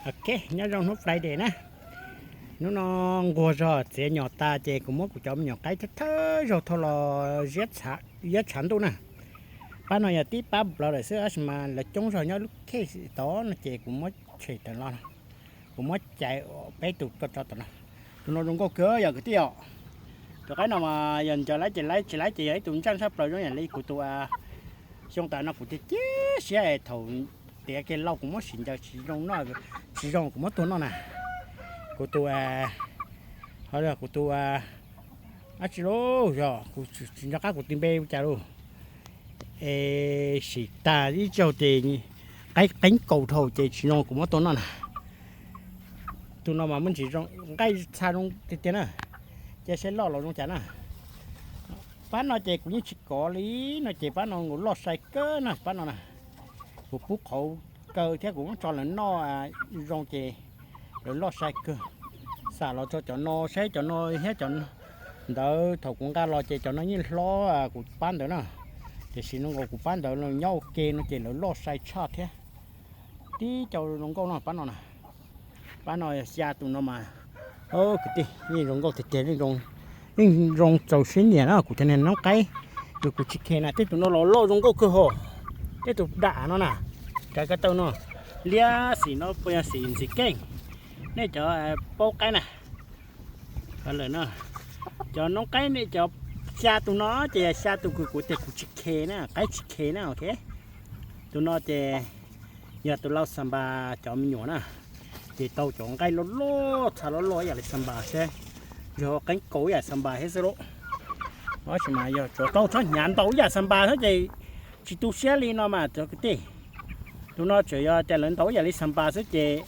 Ok, nyob zoo hnub Friday na. Hnub no nquag zog txiav nyom tas ces kuv muab kuv cov me nyuam qaib thawj thawj zaug thau los ziab tshav ntuj na. Pab no yog tib pab nplawv lawm xwb tab sis mas lawv coob zog nyob lub khej tod no ces kuv muab tshem tawm los. Kuv muab cais peb tus koj tso tom no. Tus no zoo nkauj kawg yog kwv tij os. Tus qaib no mas yog ncaws laib ces laib, tsis laib ces yog ib tug ntsaj tshaj plaws zoo yam li kuv tus xyoo tas no kuv tiag tiag siab thaum tiav kiag lauj kuv muab sim ncaws tsis zoo no, tsis zoo kuv muab tuag noj na. Kuv tus, kuv tus, ab tsi lauj, yog kuv tsis nco qab kuv tus npe ua cas lauj. Es sim tas ib zaug ces qaib qeeb kaus dhau ces tsis zoo kuv muab tuag noj na. Tus no mas muaj ntsis zoo, nqaij txha zoo tiag tiag na. Cia saib loj los zoo cas na. Pab no ces kuv yeej tsis kov li no ces pab no nkaus loj sai kawg na pab no na. Kuv pub qhauv kaw thiab kuv muab tso lawv noj zoo ces lawv loj sai kawg. Xam los rau cov no saib cov no thiab cov ntawd thaum kuv nqa los ces cov no yeej hlob kuv pab ntawd na. Tiam sis no nkaus kuv pab ntawd nyob ua ke no ces lawv loj sai tshaj thiab. Tib co zoo nkauj no pab no na. Pab no xya tus no mas, kwv tij, yeej zoo nkauj tiag tiag, yeej zoo txaus siab nyiam na. Kuv cov niag noob qaib, tus kuv tsis khe na, tej tus no los loj zoo nkauj kawg hos. Tej tus dam no na, kav ko taw no, liab xim no puas yog xim ntxim keej. Nej cov paub qaib na, cov noob qaib ne, cov xya tus no ces yog xya tus kws kuv tias kuv tsis khe na, qaib tsis khe na, ok. Tus no ces yog tus lau xas npas cov me nyuam na, ces tau cov nqaij loj loj txha loj loj ib yam li xas npas seb, yog qeeb kaus ib yam xas npas thiab xwb lauj. Tab sis mas yog tsuas tau txhob hnyav ntaus ib yam xas npas xwb ces tsis tu siab li no mas cov kwv tij. Tus no tseem yog tias lawv ntaus ib yam li xas npas xwb ces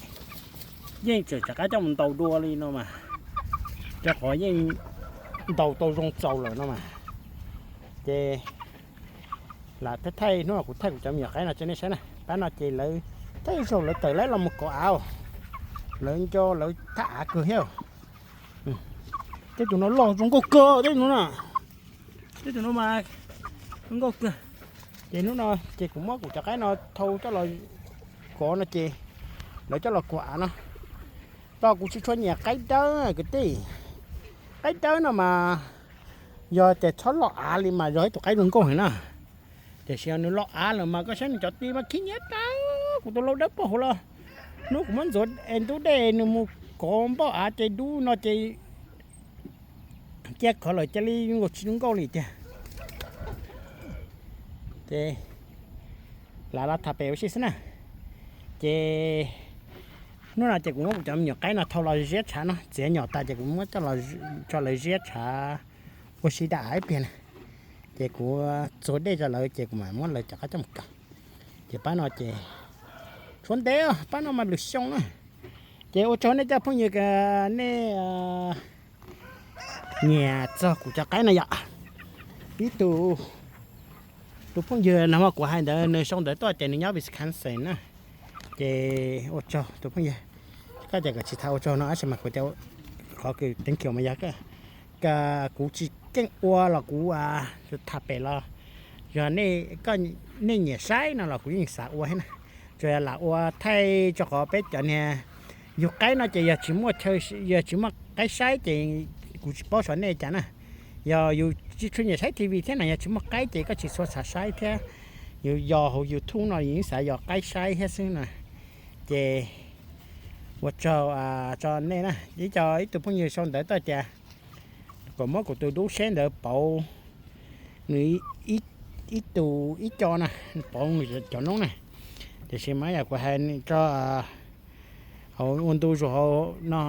yeej tseem rov qab coj mus ntaus dua li no mas, rau qhov yeej ntaus tau zoo txaus lawm no mas. Ces lam thaij thaij hnub no kuv thaij kuv cov me nyuam qaib no rau nej saib na. Pab no ces lawv thaij zaug lawv tawm laib los mus kov av, lawv nco lawv thaj av kawg thiab. Tej tus no loj zoo nkauj kawg tej no na. Tej tus no mas zoo nkauj kawg. Ces hnub no ces kuv muab kuv cov qaib no thau coj los kov no ces lawv coj los kuv av no. Tab kuv tsis tshua nyiam qaib dawb kwv tij. Qaib dawb no mas yog tias txhob loj av li mas yog ib tug qaib zoo nkauj heev na. Tiam sis yog nws loj av lawm mas koj saib nws cov ti mas khib nyiab tag, kuv tus lau dawb paug hauv los. Hnub kuv muab ntxuav es ntub dej nws mus kov npauj av ces dub no ces cia khov lawm cia li zoo nkaus tsis zoo nkauj li tiag. Ces lam los tham pem ua si xwb na. Ces hnub no ces kuv muab kuv cov me nyuam qaib no thau los ziab tshav no, txiav nyom tas ces kuv muab coj los tso lawv ziab tshav ua si dam ib pliag na. Ces kuv txuag dej rau lawv ces kuv mam muab lawv rov qab coj mus kaw. Ces pab no ces tshuav ntev, pab no mas lwm xyoo na. Ces ua tsaug nej cov phooj ywg, nej nyiam txog kuv cov qaib no yom. Ib tug, tus phooj ywg no mas kuv hais ntawd nws sau ntawv tuaj tias nws nyob Wisconsin na. Ces ua tsaug tus phooj ywg, koj tias kom tsis tham ua tsaug no tab sis mas kuv tias qhov kws thank you mas yog kuv tsis keej ua los kuv tham pem los yog nej nyiam saib no los kuv yeej xav ua thiab na. Tsuas yog lam ua thaij rau qhov peb cov niag yug qaib no ces yog tsis muaj chaw, yog tsis muaj qaib saib ces kuv tsis paub xyov nej cas na. Yog yus tsis tshua nyiam saib T V thiab na, yog tsis muaj qaib ces koj tsis txhua xav saib thiab. Yus yos hauv YouTube no yus yeej xav yos qaib saib thiab xwb na. Ces ua tsaug tso nej na. Ib co, ib tug phooj ywg sau ntawv tuaj tias kom muab kuv tus dub seb ntawd pauv nws ib tus ib co na, pauv nws cov noob na. Tiam sis mas yam kuv hais tso, hauv ua ntu zus hauv no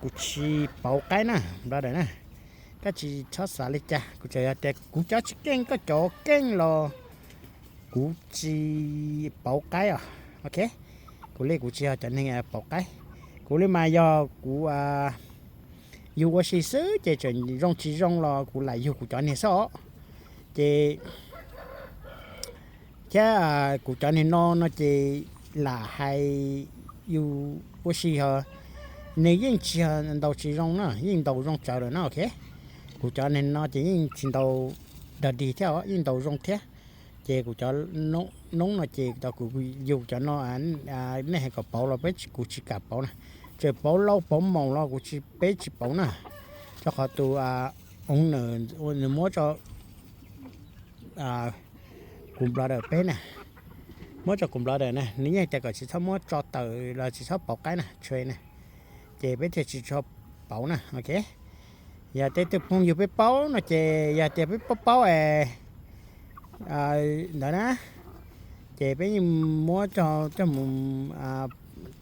kuv tsis pauv qaib na, brother na. Koj tsis txhob xav li cas, kuv tsuas yog tias kuv cov tsis keej, koj cov keej los kuv tsis pauv qaib os. Ok, kuv li kuv tsis yog cov neeg pauv qaib. Kuv li mas yog kuv yug ua si xwb ces tseem zoo tsis zoo los kuv lam yug kuv cov niag xwb os. Ces thiab kuv cov niag no no ces lam hais yus ua si ho nws yeej tsis yog ntaus tsis zoo na, yeej ntaus zoo tsawv lawm na, ok. Kuv cov niag no ces yeej tsis ntaus dog dig thiab os, yeej ntaus zoo thiab. Ces kuv cov noob no ces tau kuv yug cov no, nej hais kom pauv los peb, kuv tsis kam pauv na. Txawm pauv lauj pauv maum los kuv tsis, peb tsis pauv na. Rau qhov tus owner nws muab rau kuv brother peb na, muab rau kuv brother na, nws yeej tias kom tsis txhob muab tso tawm los tsis txhob pauv qaib na, tshua na, ces peb thiaj tsis tso pauv na, ok. Yog tej tug phooj ywg peb paub no ces yog tias peb paub paub es ntawd na, ces peb yeej muab coj mus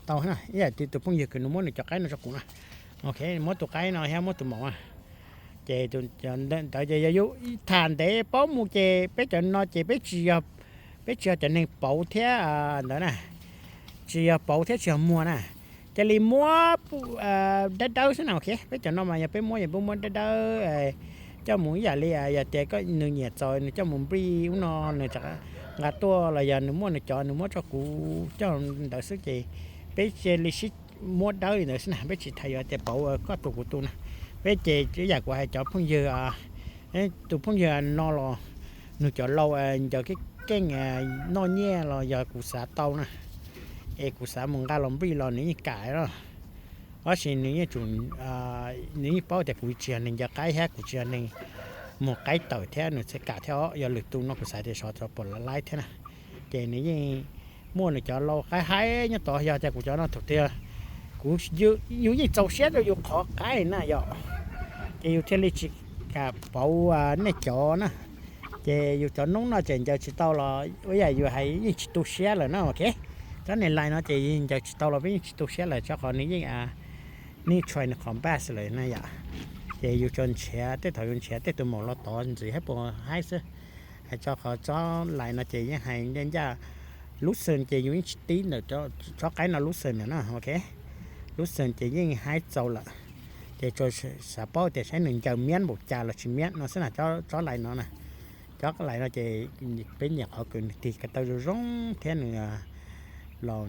tau na. Ib yam li tus phooj ywg kws nws muab nws cov qaib no rau kuv na, ok, muab tus qaib no thiab muab tus maum na. Ces ntawd ces yog yus tham ntev paub mus ces peb cov no ces peb tsis yog, peb tsis yog cov neeg pauv thiab ntawd na, tsis yog pauv thiab tsis yog muag na. Cia li muab dawb dawb xwb na, ok. Peb cov no mas yog peb muab, yog peb muab dawb dawb coj mus ib yam li yog tias koj nws nyiam txaus nws coj mus breed ub no nws rov nqa tuaj los yog nws muaj nws cov nws muab rau kuv coj ntawd xwb ces peb cia li sib muab dawb li ntawd xwb na, peb tsis tham yuav tias pauv koj tus kuv tus na. Peb ces ib yam kuv hais cov phooj ywg, tus phooj ywg no los nws cov lau ncaws keej keej noj nyiaj los yog kuv xav tau na, es kuv xav mus nqa los breed los nws yeej kam na. Tab sis nws yeej tsum, nws yeej paub tias kuv tsis yog neeg ncaws qaib thiab kuv tsis yog neeg muag qaib tawm thiab nws thiaj kam thiab os. Yog lwm tus no kuv xav tias xyov tau pom lawv laib thiab na. Ces nws yeej muaj nws cov lau qaib haib nyob tod, yog tias kuv cov no thaum twg kuv, yus yeej txaus siab rau yus qhov qaib na yom. Ces yus thiaj li tsis kam pauv nej cov na. Ces yus cov noob no tseem ncaws tsis tau los ua yam yus hais yeej tsis tu siab lawm na, ok. Cov neeg lais no ces ncaws tsis tau los peb yeej tsis tu siab lawm rau qhov nws yeej, nws try nws qhov best lawm na yom. Ces yus tsuas nrhiav tej thaum yus nrhiav tej tus maum los tod ntxiv thiab puas haib xwb. Hais rau qhov tsob lais no ces yeej hais ncaj ncaj, lub xeem ces yus yeej tsis tib ntawm tsob qaib no lub xeem na, ok. Lub xeem ces yeej haib txaus lawm. Ces tsuas xav paub tias saib nws ncaws miab npaum cas los tsis miab no xwb na, tsob lais no na. Cov lais no ces peb nyiam qhov kws nws tig ko taw zoo zoo thiab nws los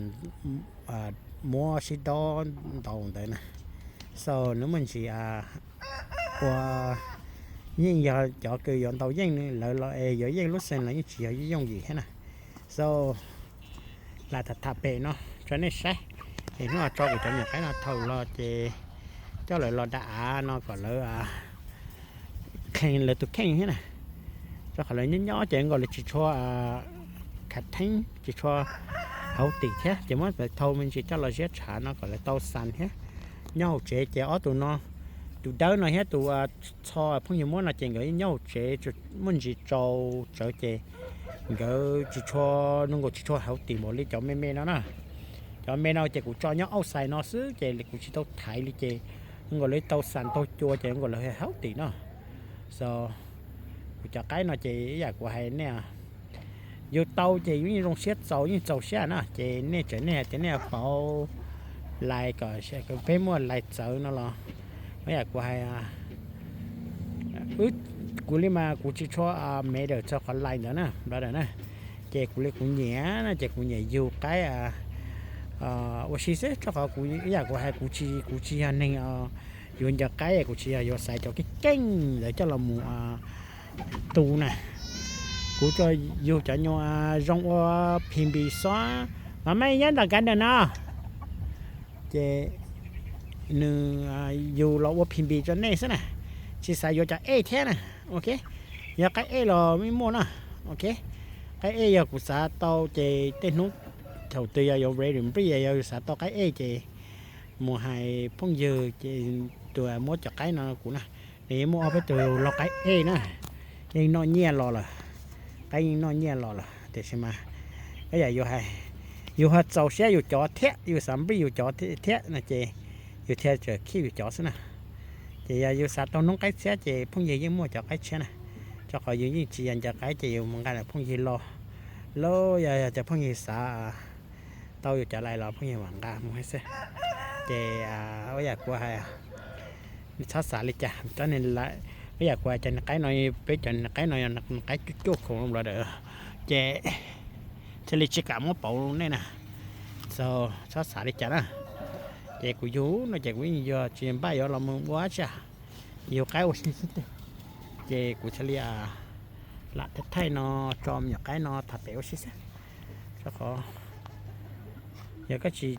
muab sib dob ntaus ntawd na. So nws muaj ntsis ua, yeej yog cov kws yuav ntaus yeej lawv los es yuav yeej lub xeem los yeej tsis yog yooj yim thiab na. So lam tham tham pem no rau nej saib. Es hnub no tso kuv cov nyuam qaib no thaum los ces coj lawv los da av no kom lawv kheej lawv tus kheej thiab na. Rau qhov lawv nyob nyob ces nkaus lawv tsis tshua khav theeb tsis tshua hauv tim thiab ces muab lawv thau me ntsis coj los ziab tshav no kom lawv tau xas thiab. Nyob hauv tsev ces ob tug no, tus dawb no thiab tus txho phooj ywg muab no ces nkawd nyob hauv tsev muaj ntsis tsaus tsawv ces nkawd tsis tshua, zoo nkaus tsis tshua hauv tim npaum li cov me me no na. Cov me no ces kuv tso nyob outside no xwb ces kuv tsis tau thaiv li ces zoo nkaus lawv tau xas tau cua ces zoo nkaus lawv hauv tim no. So kuv cov qaib no ces ib yam kuv hais nej, yus tau ces yus yeej zoo siab txaus yeej txaus siab na ces nej tseem nej hais tias nej yuav pauv lais kom peb muaj lais txawv no los, ib yam kuv hais, kuv li mas kuv tsis tshua matter txog qhov lais ntawd na brother na. Ces kuv li kuv nyiam no ces kuv nyiam yug qaib ua si xwb rau qhov kuv ib yam kuv hais kuv tsis, kuv tsis yog neeg yuav ncaws qaib, kuv tsis yog yuav xaiv cov keej keej ntawd coj los mus tu na. Kuv tsuas yug cov nyuag zoo ua phim npis xob, mas mej nyob ntawm garden no ces nws yug los ua phim npis rau nej xwb na, tsis xav yuav cov ej thiab na. Ok, yog qaib ej los yeej muaj na. Ok, qaib ej yog kuv xav tau ces tej hnub thaum twg yog yuav ready breed yog xav tau qaib ej ces mus hais phooj ywg ces tus muab cov qaib no kuv na, nws yeej muaj ob peb tug lau qaib ej na, yeej noj nyiaj los lawm, qaib yeej noj nyiaj los lawm tiam sis mas ib yam yus hais, yus ho txaus siab yus cov thiab yus xav breed yus cov thiab no ces yus thiaj tseem keep yus cov xwb na. Ces yog yus xav tau noob qaib tshiab ces phooj ywg yeej muaj cov qaib tshiab na, rau qhov yus yeej tsis yog ncaws qaib ces yus mus nqa ntawm phooj ywg los, los yog yog cov phooj ywg xav tau yus cov lais los phooj ywg mam nqa mus xwb. Ces ib yam kuv hais, txhob xav li cas, ib yam kuv hais cov niag qaib no, peb cov niag qaib no yog niag qaib cuaj cuaj khoom los lawm ces thiaj li tsis kam muab pauv nej na. So txhob xav li cas na. Ces kuv yug no ces kuv yeej yog tsis npaj yuav los mus ua dab tsi, yug qaib ua si xwb tiag. Ces kuv thiaj li, Lam thaij no tso me nyuam qaib no tham pem ua si xwb, rau qhov yog koj tsis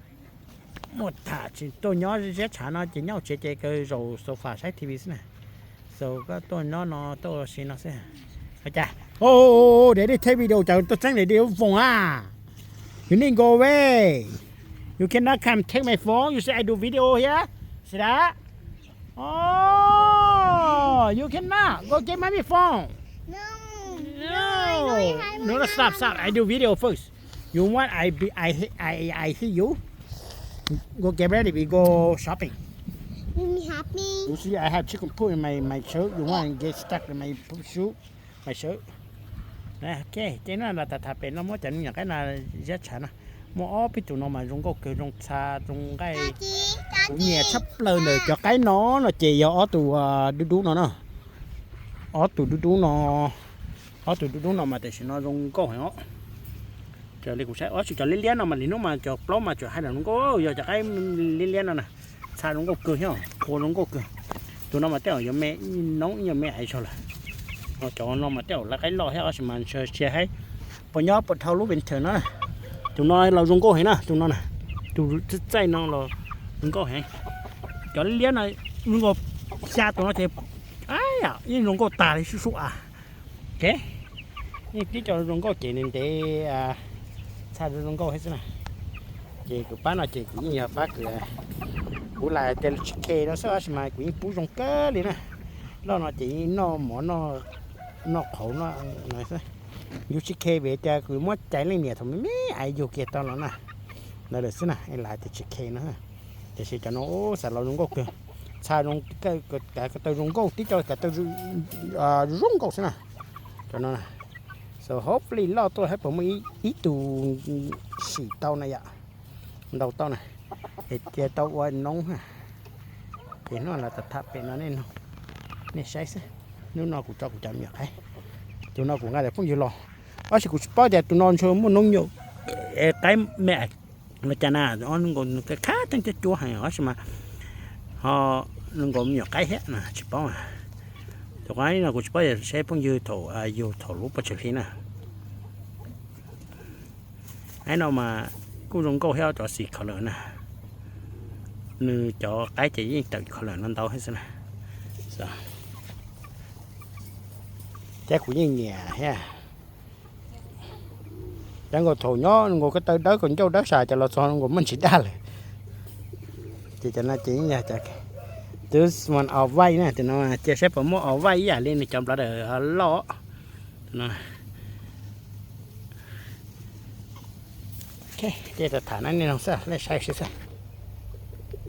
muaj tham tsis tuaj nyob ziab tshav no ces nyob hauv tsev ces kawg zaum sofa saib T V xwb na. So koj tuaj nyob no tuaj ua si no xwb. Ua cas? Oh, daddy take video, cas tuaj txeeb daddy phone a? You need go away. You cannot come take my phone. You see I do video here. See that? Oh, you cannot. Go get mommy phone. No, no, stop, stop. I do video first. You want I be, I, I, I hit you? Go get ready. We go shopping. You see, I have chicken poo in my, my shirt. You want to get stuck in my poo- shoe, my shirt? Ok, ces no los tham tham pem no muab cov me nyuam qaib no ziab tshav no. Muaj ob peb tus no mas zoo nkauj kawg, zoo txha zoo nqaij. Kuv nyiam tshaj plaws ntawm cov qaib no no ces yog ob tus dub dub no na. Ob tus dub dub no, ob tus dub dub no mas tam sim no zoo nkauj heev os. Raws li kuv saib, ob tsis cov liab liab no mas li hnub mas cov plaub mas tsuas hais tias zoo nkauj, yog cov qaib liab liab no na, txha zoo nkauj kawg thiab, qhuav zoo nkauj kawg. Tus no mas tej zaum yuav me noob, yuav me aiv zog lawm. Cov no mas tej zaum lawv qaib loj thiab, tab sis mas ntsia saib puas nyob puas dhau lub winter no. Tus no los zoo nkauj heev na, tus no na, tus txaij txaij no los zoo nkauj heev. Cov liab liab no zoo nkauj, xya tus no ces yeej zoo nkauj tas li sub sub a. Ok, yeej tib co zoo nkauj ces ntev ntev, txha zoo nkauj thiab xwb na. Ces kuv pab no ces kuv yeej yog pab kws, kuv lam tias tsis khe no xwb tab sis mas kuv yeej pub zoo kawg li na. Loj no ces yeej noj mov noj qhauv no xwb. Yus tsis khe vim tias kuv muab cais leej niam thaum me me es yug kiag tau los na. Ntawd lawm xwb na, lam tias tsis khe no. Tiam sis cov no xav los zoo nkauj kawg, txha zoo, kav ko taw zoo nkauj, tib co kav taw zoo nkauj xwb na. Cov no na, so hopefully loj tuaj thiab puas muaj ib tug sim tau na yom, ntaus tau na, es cia tau ua noob. Ces hnub no los tham tham pem no nej, nej saib xwb. Hnub no kuv tso kuv cov me nyuam qaib, tus no kuv nqa daim phooj ywg los, tab sis kuv tsis paub tias tus no ntshe muaj noob nyob, qaib me no cas na, nkaus khab theej cuab cuab heev tab sis mas ho nkaus me nyuam qaib thiab na tsis paub. Tus qaib no kuv tsis paub yog saib phooj ywg thaum yug thaum lub pov tseg hli na. Qaib no mas kuj zoo nkauj thiab, cov xim color na, nws cov qaib ces yeej tawm color no ntau thiab xwb na. Thiab kuv yeej nyiam thiab. Cov nkaus thaum nyob nkaus ko taw dawb ko ncauj dawb sas, cov los txog nkaus muaj ntsis daj lawm. Ces cov no ces yeej yog cov, tus no os vaij na, tus no cia saib puas muaj os vaij ib yam li nws cov nplawv daws loj. Tus no, ces tham tham no nej no xwb, nej saib seb xwb.